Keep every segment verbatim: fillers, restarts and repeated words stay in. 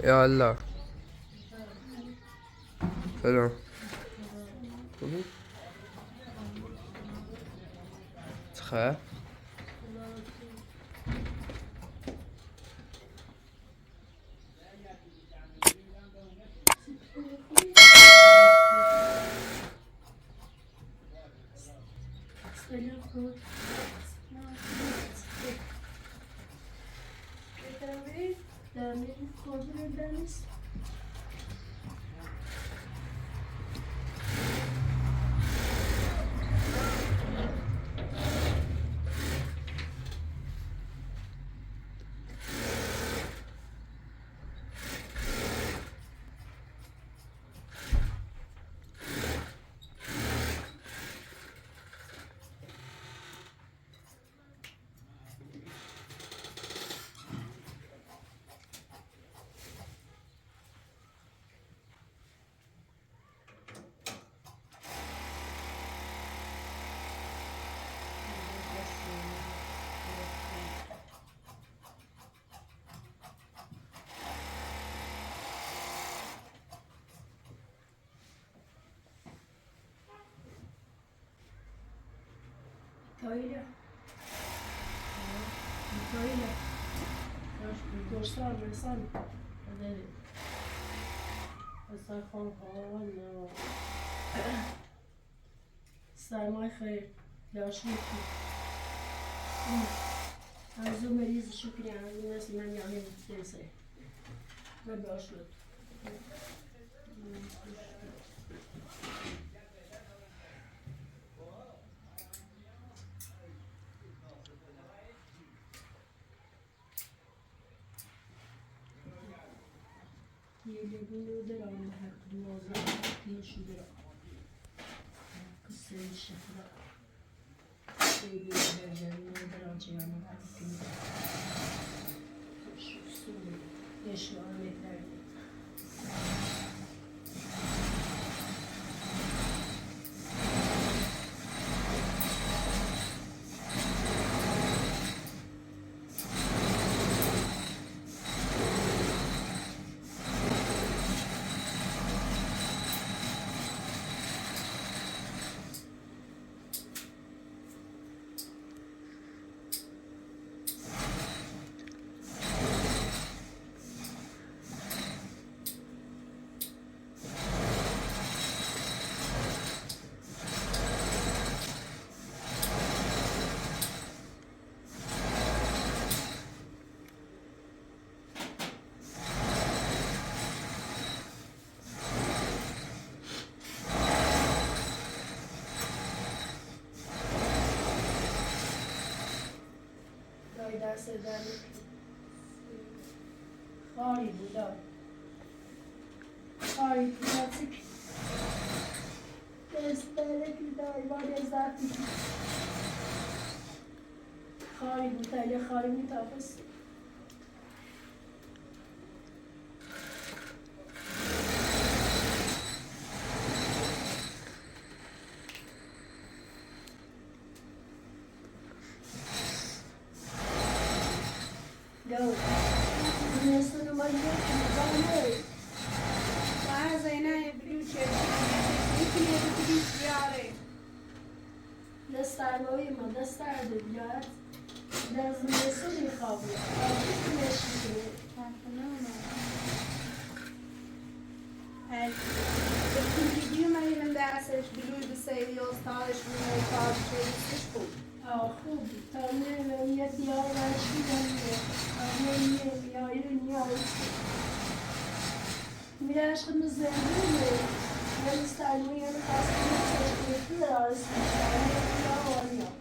يا الله. سلام. مهم. ცხა. Toilet. Toilet. Gorsar, gorsar. Hadi. Asar hon hon. Sarmay hayır. Yaşlı. Azul Meriz Şükriye. Nasıl ben yanayım. Neyse. Ve başlık. Dayı derse dernek. Harika da. Harika artık. Ders dernek bir daha var ya zaten. Harika da ya harika da. Go. Nesunu manyo. Why is they not able to do check? We can never do yare. That's time we ma. That's time the yard. That's the nesunu habu. That's the nesunu. Ҳәа, дыԥхьаӡагьы имарианы дасышә, дгьыл дысеирио, сҭалашьа, слышкоуп. Ахәы, ҭамлеи иаҵиаалашьа, амони иаҩын иаалҵит. Мҩашьха дыззаҩуи, ианысҭааит уи ианхазгьы, сашьҭа иаҵиаалашьа, амони иаауан иаалҵит.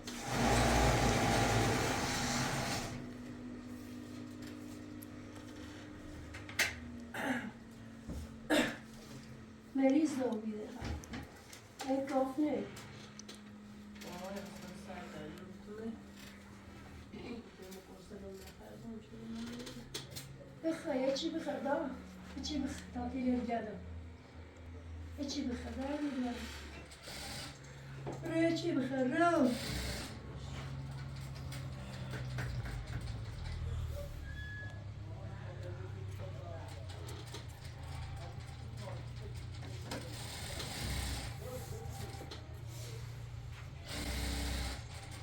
Мери злоуп иҟоу. Еиқәыхны. Ыха, иачибаха, да? Иачибаха, да, переведя, да. Иачибаха, да, да. Речи бхару.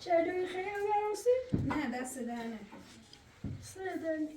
Çayları xeyir versin. Ne, dest eder ne? Sıra dernek.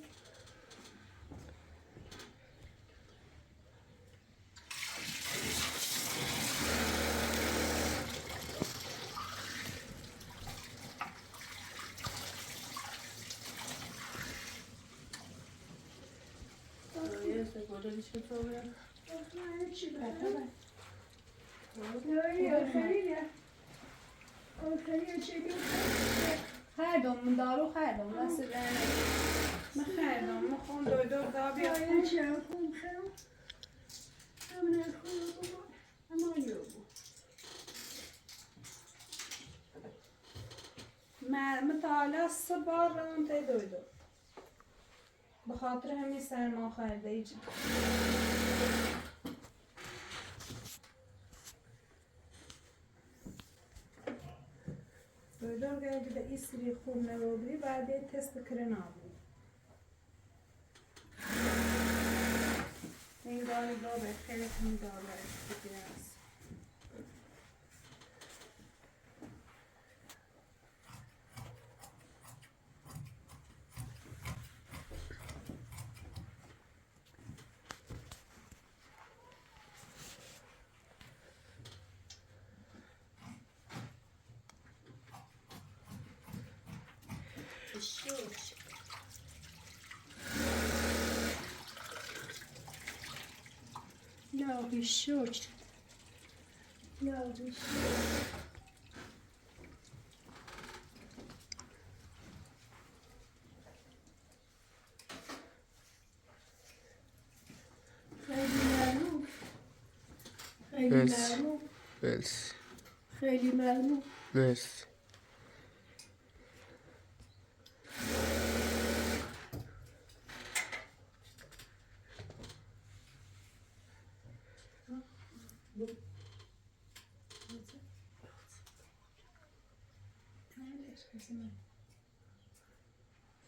Her don, min daro her don, nasıl yani? Mi her don, mi xon doy doy da bir. Mermi tala sıbar ran te doy doy. Bi xatir hemî serma xerdeyî ci. Doydor geldi de îsrî xû mewogirî badê test kirin abû. Engalî babê xêr hemî dara biraz. No, bir şort. No, bir şort. Xeylî memnun. Xeylî memnun. Mersi. Xeylî memnun. Mersi.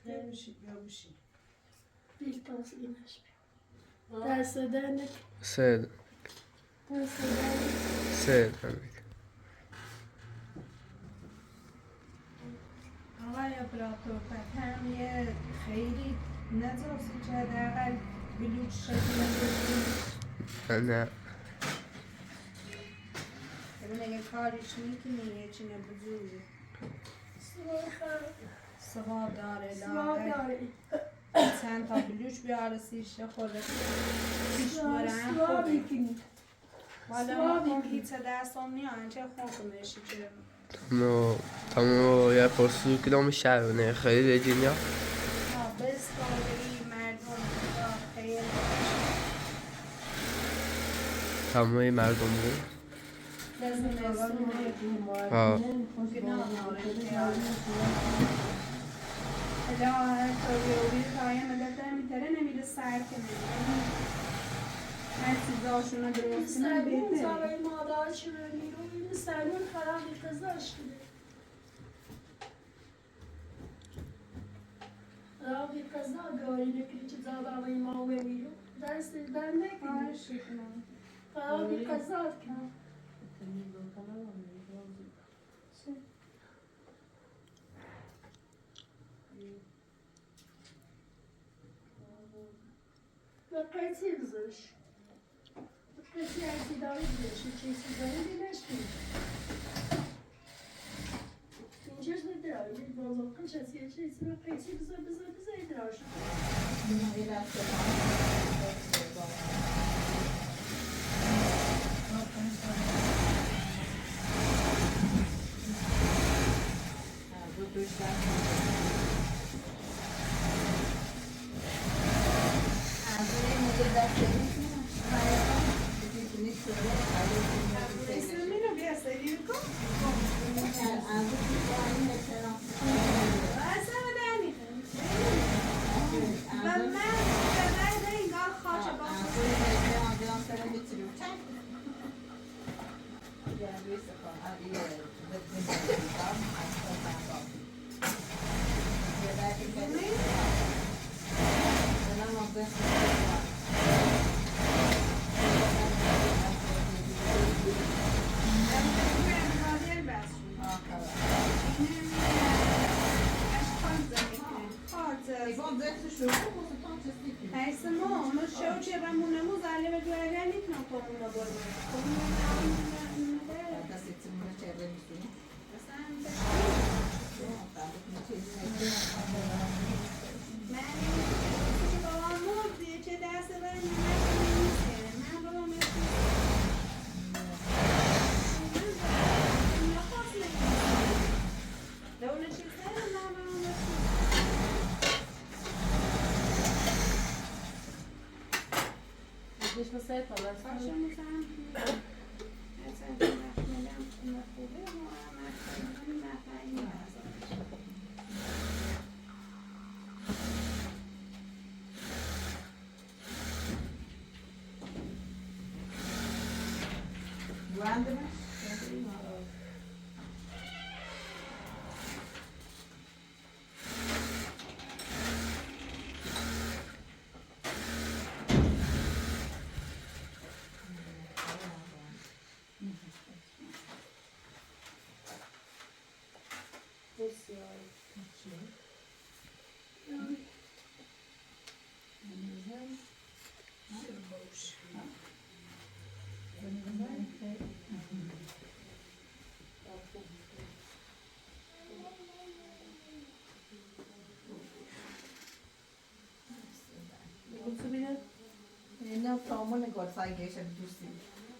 Gelmişik, gelmişik. Bir tas imiş. Derse dernek. Sed. Derse dernek. Sed dernek. Havaya plato, petem ye xeyri ne zor sıçe dergel bilüç şekilde. Ne? Evine ye karışmıyor ki ne ye çine buzu. Sıva dare, sıva dare. Sen tabi lüş bir arası işte xorre. İş veren xorre. Valla ma kon hiç ders olmuyor, ancak xorre meşi. Tamam, tamam ya, postu kilo mu şahane, hayır edin ya. Ha, biz kaldı iyi merdum, hayır. Tamam, iyi merdum bu. Ha. Her siz şuna bir olsun. Abi kaza gari ne kiliçi zaba ve ma ve milo. Dersi ben ne kiliçi. Abi kaza. Ve kaçı zış. Ina tomone gorsa gesha dusi.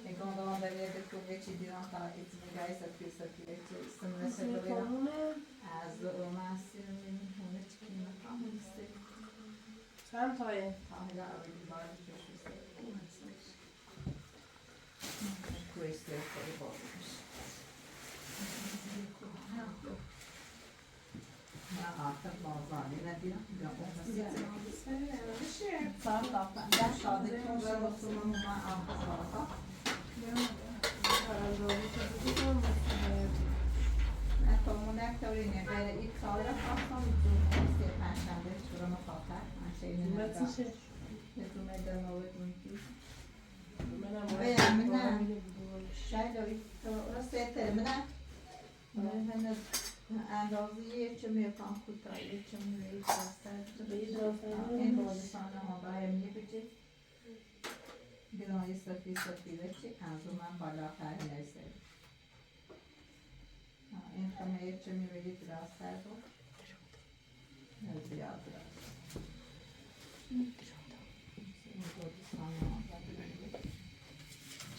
E quando andare a detto che ci dirà sta it's me guys a più sa più e ci sta me se doveva. Azo o massimo in una città come se. Tanto è. Tanto è. Questo è il cuore. Şöyle bir, o, o, etrazi yeçim yapan kuta, yeçim ve en doğru sana haber yapacak. Bir on yıl safi safi ve çi, anzuman bala fernese. En tamam yeçim ve biraz serdo.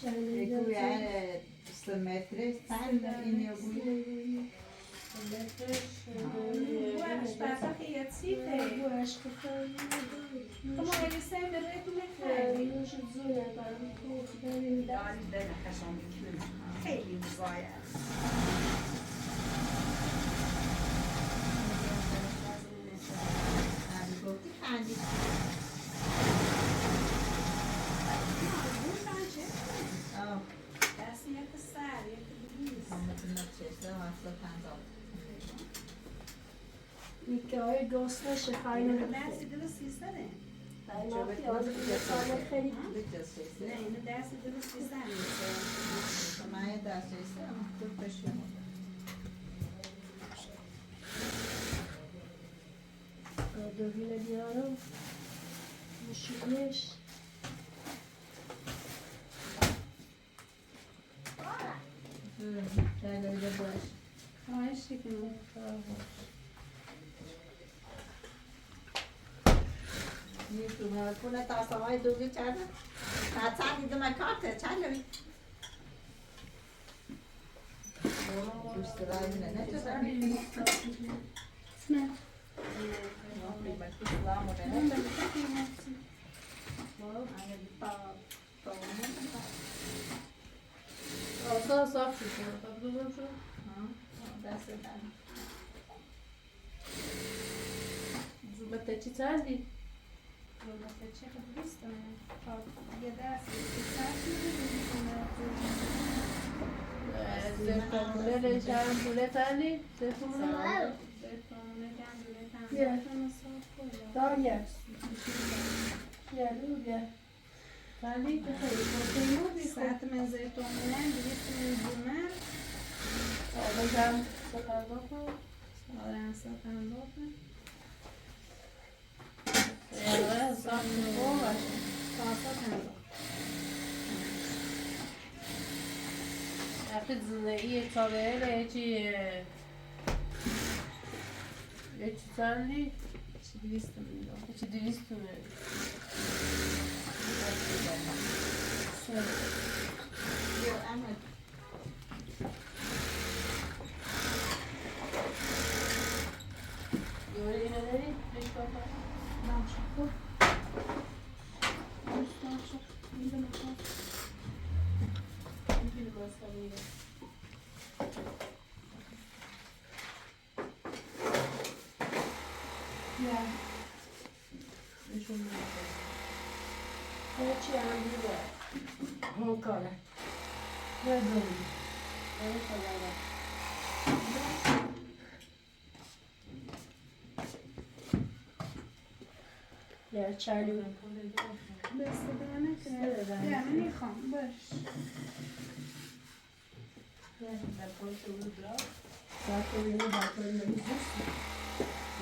Ecco, eh, sto mettere, stanno in Come le sembra come fai? Dai, dai, la facciamo di più. Che io so, eh. Mikä ei gosta se haina. Mä en tiedä siis. Mä en tiedä siis. Döküle diyorum. Üşümüş. Çayları da boş. Ay, şekerim. Kuna tasa vai dugi çayda. Tatsa di dama karte çayları. Zumete çi çandi? Io, ma se c'è che ho visto, eh, ho, gli adesso, eh, se tu non le leggi, tu le tagli, se tu non le, se tu non le tagli, le tagli, non so quello. Dai, eh. Sì, sì, sì. Tagli, che fai? Sette mezzetone, due mezzetone. Ora già, sta dopo. Ora sta dopo. Ora sta dopo. Sta dopo. Artık zinde iyi çalıyor, öyle hiç iyi. Eci tagli? Ci devi stare. Ci devi stare. Io amo. Dove le vedete? Non c'è più. Non sto, c'è. Non so. Non so. Ancora. Guarda. Ya, Charlie. Beste de ne? Ya, ne kan, barış. Zaten yeni balkonlarımız var.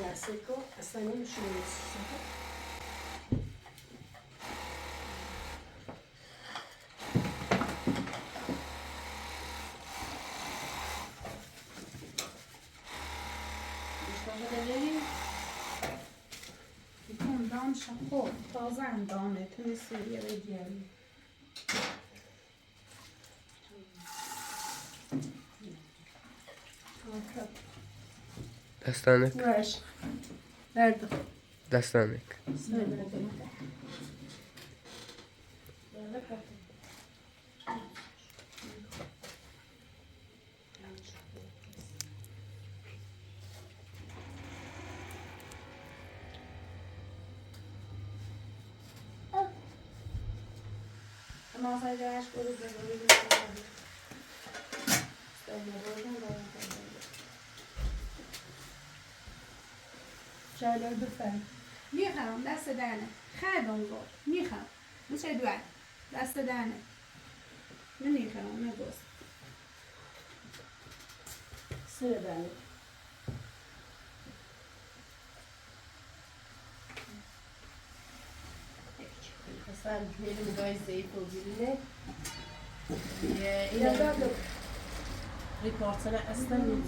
Ya, seko, sen onu şuraya seko. Bundan şako, taze endam etini seviye ve diğerleri. Dastanik. Ver. Verdim. Dastanik. Söyle. Çayları lütfen. Michał, deste dane. Chadon go. Michał. Muszę dwa. Deste dane. Michał, na głos. Sıradanik. Hasan, benim gayet zayıf o biline. Ya, ya, ya. Reportana aslan.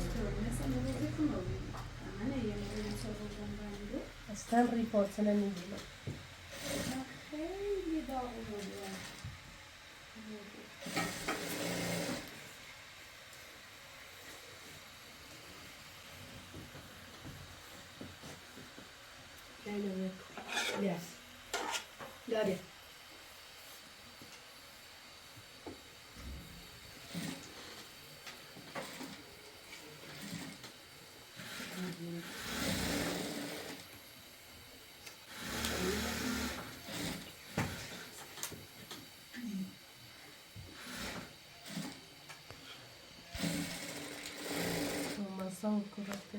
Aslan reportana ne diyor? Hayır, daha olmadı. Yes. Got it. Masal kurate.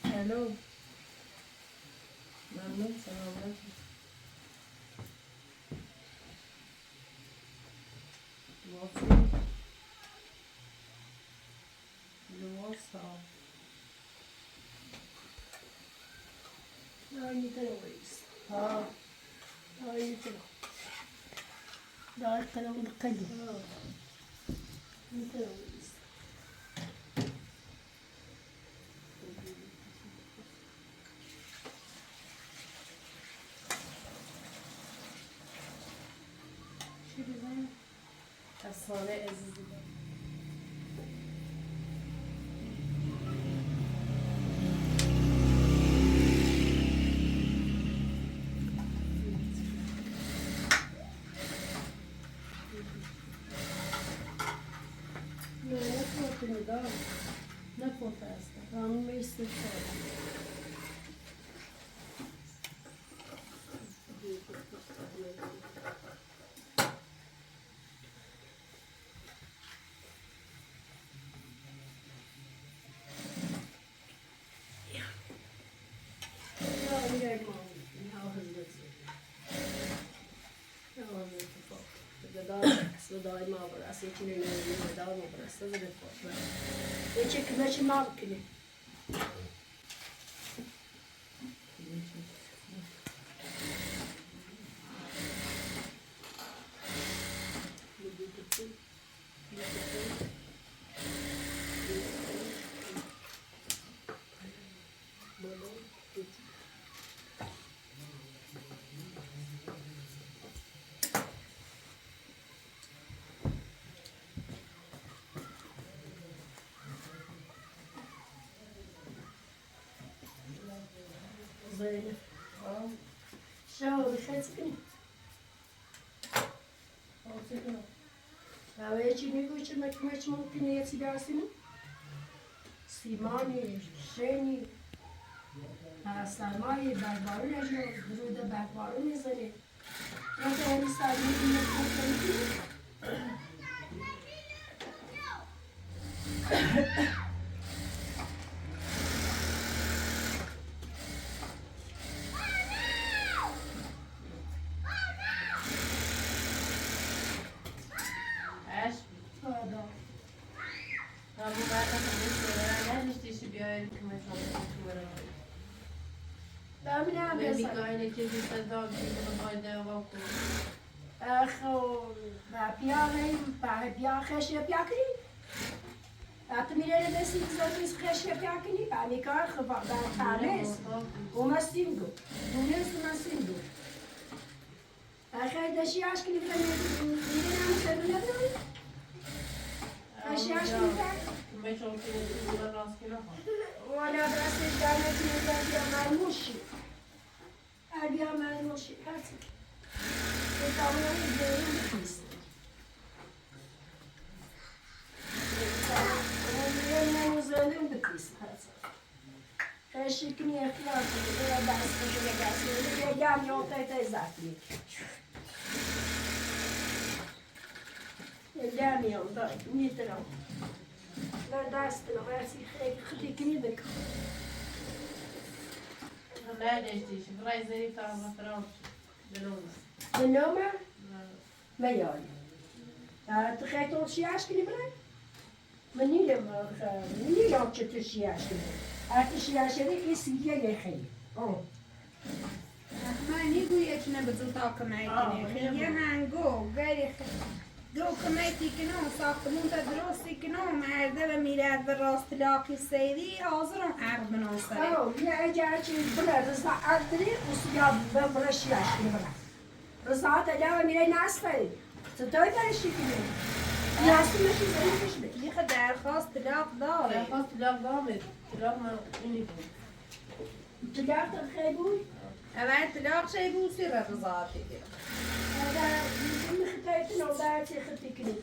Hello. Memnun, selamlar. Nasıl? Yuvasa. Ay, ne kadar iyiyiz. Ha. Ay, ne kadar. Daha ne kadar. Ha. Ne kadar iyiyiz. Efsane Ezizim. Ne, ne korkun da? Ne korkarsın? Ama işte korkun. Zeynep. Şöyle seçkin. Awê çi nêgoşt, me kime çi mumkin e, çi dersini? Sîmanî, şênî, ha, sermayê, berbarûn e jî, dirû de berbarûn e zenê. Weke herî sermayê, ne kime çi mumkin e? Eş. Pardon. Ha, bu ben de kardeşim, ben de işte işi bir aylık mecbur. Ben bir ne yapıyorsam? Ben bir gayet keyifli daha bir bunu fayda yok. Ex, o, ba pîya rey, ba pîya xeşê pîya kirî. A ti mîrê rê besî bizermîs xeşê pîya kirî, ba nîkar xiva, ba tamês. Uma singo. Dunes uma singo. Exe de şiyaş kirî bile mîrê nam sebine bile. Xeşiyaş kirî bile. Wala bira sejdanê kirî bile ya mermuşi. Erbiya mermoşî, her şey. Hesabına izleyelim bitmesin. Onun üzerine bitmesin her şey. Her şey kim yakıyor, böyle ders, böyle ders, böyle gel, gel, yol, tay, tay, zaten. Lemiyor da, nedir o? Ve dersten o, her şey, hep, hep, hep, hep. Nerede işte işi? Burayı Zerif tarafına falan. Dönüyor mu? Dönüyor mu? Ha. Meyal. Ya, tu xeytol şiyaş kili bırak. Menîle, menîle o çi tu şiyaş kili. Artı şiyaşeri is yiye yexeyi. O. Ehma nî guye çine bi zû takime kinê. Xiye hengo, gerî xi-, do kime tîkino, saxtimon te dirostî kino, merde ve mîret ve rast tilaqî seyrî, hazir o erq bino serê. Aw, ya eger ki bile riza erdirî, usuya ben bile şiyaşkî bile. Riza te lawa mîre nastayî. Ti toy bere şîkî. Yasî meşî zerî kişme. Yî xi derxast tilaq dare. Derxast tilaq dame. Tilaq ma inî. Tilaq da xeybû? Evet, tilaq şey bû, sî re rizatê. Eve, bizim xitayetî no da çê xitî kirî.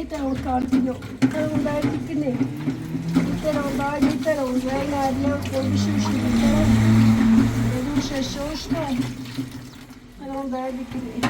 Итарал картио, итарал дайдикни. Итарал дайди, итарал зайна адия, кобиши ши итарал. Души шошто. Итарал дайдикни.